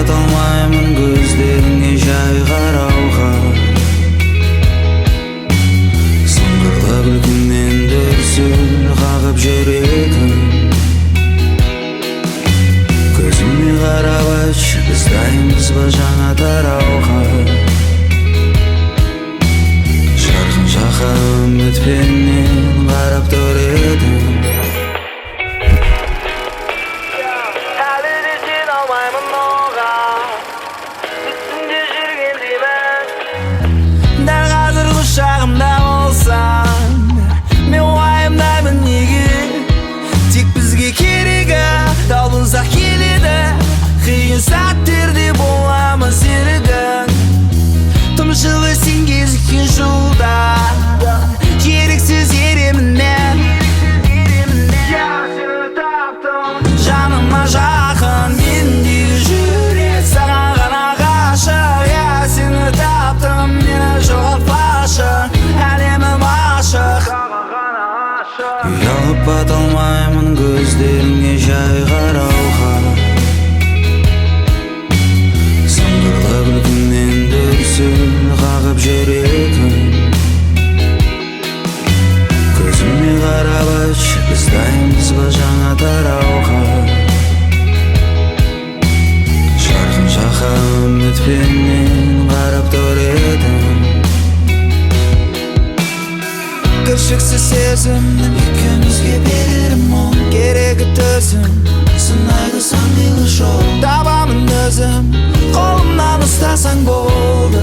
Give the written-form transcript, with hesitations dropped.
бата алмаймын көздеріңе жай қарауға. Сыңғырлы күлкіңнен дүрсіл қағып жүрегім. Көзіме қарап айтшы, біз дайынбыз ба жаңа тарауға? Жарқын жаққа үмітпенен қарап тұр едім. Әлі де сене алмаймын оған, түсімде жүргендеймін. Дәл қазір құшағымда болсаң, мен уайымдаймын неге? Тек бізге керегі талпынсақ келеді. Қиын сәттерде боламын серігің. Тым жылы сен кезіккен жолда, еріксіз еремін мен. Сені таптым, жаныма жақын, мендегі жүрек саған ғана ғашық. Я сені таптым, мені жоғалтпашы, әлемім ашық. Саған ғана ашық. Ұялып бата алмаймын көздеріңе жай қарауға. Сыңғырлы күлкіңнен дүрсіл қағып жүрегім. Көзіме қарап айтшы, біз дайынбыз ба жаңа тарауға? Жарқын жаққа үмітпенен қарап тұр едім. Кіршіксіз сезімнің екеумізге берерім мол. Керегі төзім, Сынайды сан қилы жол. Табамын өзім, қолымнан ұстасаң болды.